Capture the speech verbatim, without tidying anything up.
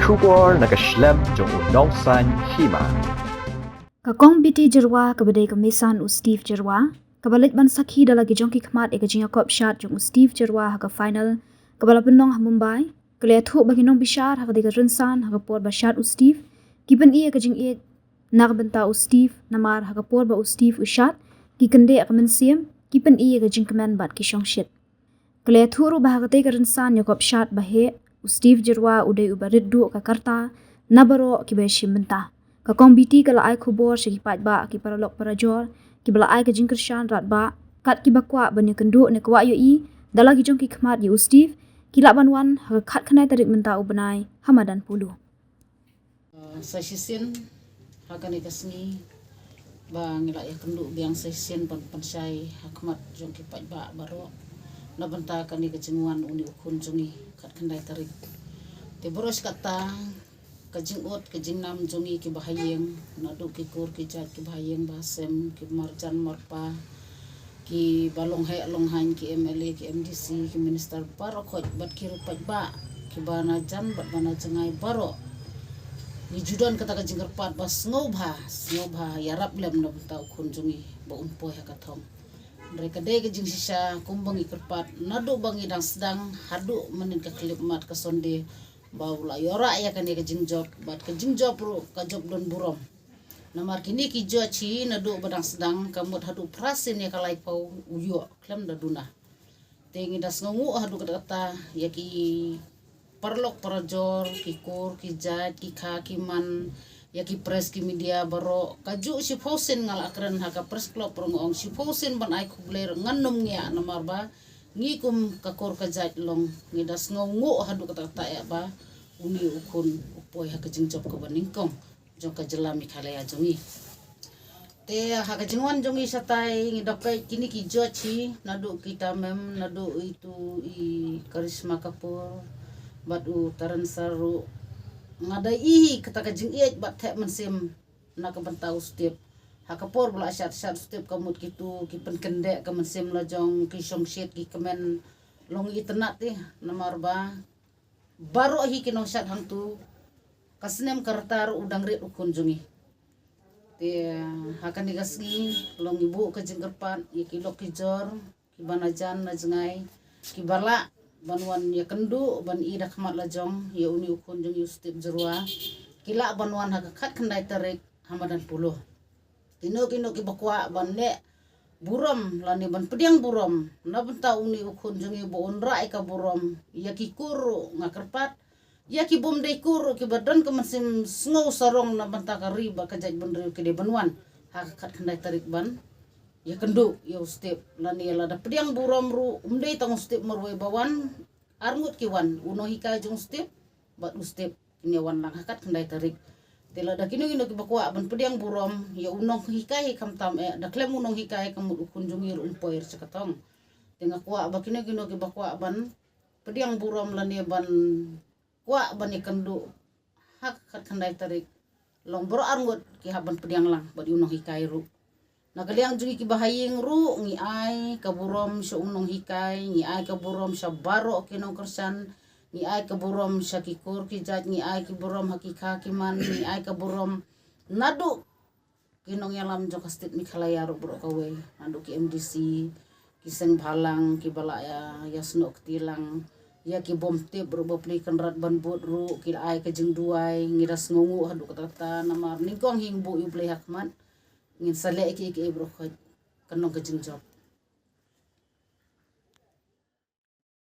Khubor na ka shlem jong u nongsaiñ hima. Ka Kong Biti Jyrwa kaba dei ka Misan u Steve Jyrwa, kaba leit ban sakhi da la ki jong ki khmat ïa ka jingïakop shad jong u Steve Jyrwa ha ka final kaba la pynlong ha Mumbai, ka la ïathuh ba ki nongbishar ha ka dei ka rynsan ha ka por ba shad u Steve ki pyni ïa ka jingïeit na ka bynta u Steve, namar ha ka por ba u Steve u shad ki kyndeh ka mynsiem, ki pyni ïa ka jingkmen bad ki shongshit. Ka la ïathuh ruh ba ha katei ka rynsan ïakop shad ba heh, u Steve Jyrwa u dei uba rit duh ka karta na baroh kiba ïashim bynta. Ka Kong Biti ka la ai khubor sha ki paidbah, ki paralok parajor kiba la ai ka jingkyrshan radbah, kat kiba kwah ban ïakynduh ne kwah ïohi da la ki jong ki khmat ïa u Steve, ki lah ban wan ha ka khatkhyndai tarik mynta u bnai ha madan Polo. Uh, sa shisien ha kane ka sngi ba ngi la ïakynduh biang sa shisien ban pynshai ha khmat jong ki paidbah baroh na bynta kane ka jingwan une u khun jong ngi khatkhyndai tarik. Te baroh shi katta ka jingud ka jingnam jong ngi kiba ha ïing, naduh ki kur ki jait kiba ha ïing ba ha sem, ki marjan marpa, kiba long heh long haiñ, ki M L A, ki M D C, ki minister baroh khoit bad ki ruh paidbah kiba na jan bad ba na jngai baroh. Ngi ju don kata ka jingkyrpad ba sngewbha, sngewbha ïarap lem na bynta u khun jong ngi ba un poi ha ka thong. Hynrei ka dei ka jingshisha kumba ngi kyrpad naduh ba ngi dang sdang haduh mynnin ka khyllipmat ka Sunday ba u la ïoh rah ïa kane ka jingjop, bad ka jingjop ruh ka jop don burom. Namar kine ki judge hi naduh ba dang sdang ka mut haduh phra sien ïa ka laiphew u ïoh khlem da duna. Te ngi da sngewnguh haduh katta katta ïa ki paralok parajor, ki kur ki jait, ki kha ki man, ïa ki press ki media baroh. Kajuh shiphew sien nga la kren ha ka press club ruh nga ong shiphew sien ban ai khublei ruh ngan nym ngiah namar ba ngi kum ka kur ka jait long ngi da sngewnguh haduh katta katta ïa ba une u khun u poi ha ka jingjop kaba nyngkong jong ka jylla Meghalaya jong ngi. Te ha ka jingwan jong ngi shatai ngi da peit kine ki judge hi, naduh kita mem, naduh itu i Karishma Kapoor bad u Taran Sir ruh, nga da i hi kata ka jingïeit bad theh mynsiem na ka bynta u Steve. Ha ka por ba la shad shad u Steve ka mut kitu ki pynkyndeh ka mynsiem la jong, ki shongshit, ki kmen, long itynnad te namar ba baroh hi ki nongshad hangtu ka snem ka rta ruh u dang rit u khun jong ngi. Te ha kane ka sngi long ngi buh ka jingkyrpad ïa ki lok ki jor kiba na jan na jngai kiba lah ban wan ïakynduh ban i da khmat la jong ïa une u khun jong ngi u Steve Jyrwa, ki lah ban wan ha ka khatkhyndai tarik ha madan Polo. Kino kino kiba kwah ban leh burom lane ban pdiang burom na bynta une u khun jong ngi ba un rah ïa ka burom, ïa ki kur ruh nga kyrpad, ïa ki bym dei kur ruh kiba don ka mynsiem sngew sarong na bynta ka ri bad ka jaitbynriew ki dei ban wan ha ka khatkhyndai tarik ban ïakynduh ïa u Steve. Lane lada pdiang burom ruh um dei tang u Steve marwei ba wan, arngut ki wan, u nonghikai jong u Steve bad u Steve kin ïa wan lang ha khatkhyndai tarik. Te lada kino kino kiba kwah ban pdiang burom ïa u nonghikai hi khamtam eh, da khlem u nonghikai ka mut u khun jong ngi ruh um poi sha ka thong. Te nga kwah ba kino kino kiba kwah ban pdiang burom lane ban kwah ban ïakynduh ha ka khatkhyndai tarik, long baroh arngut ki hap ban pdiang lang bad ïa u nonghikai ruh. Na ka liang jong ngi kiba ha ïing ruh ngi ai ka burom sha u nonghikai, ngi ai ka burom sha baroh ki nongkyrshan, ngi ai ka burom sha ki kur ki jait, ngi ai ki burom ha ki kha ki man, ngi ai ka burom naduh ki nongïalam jong ka state Meghalaya ruh baroh kawei, naduh ki M D C, ki seng bhalang kiba la ïa, ïasnoh kti lang, ïa ki bym tip ruh ba plie Kynrad ban bud ruh ki la ai ka jingduwai, ngi da sngewnguh haduh katta katta namar nyngkong hi ngi buh ïa u Blei ha khmat, ngin sa leh kiei kiei baroh khoit. Kan long ka jingjop.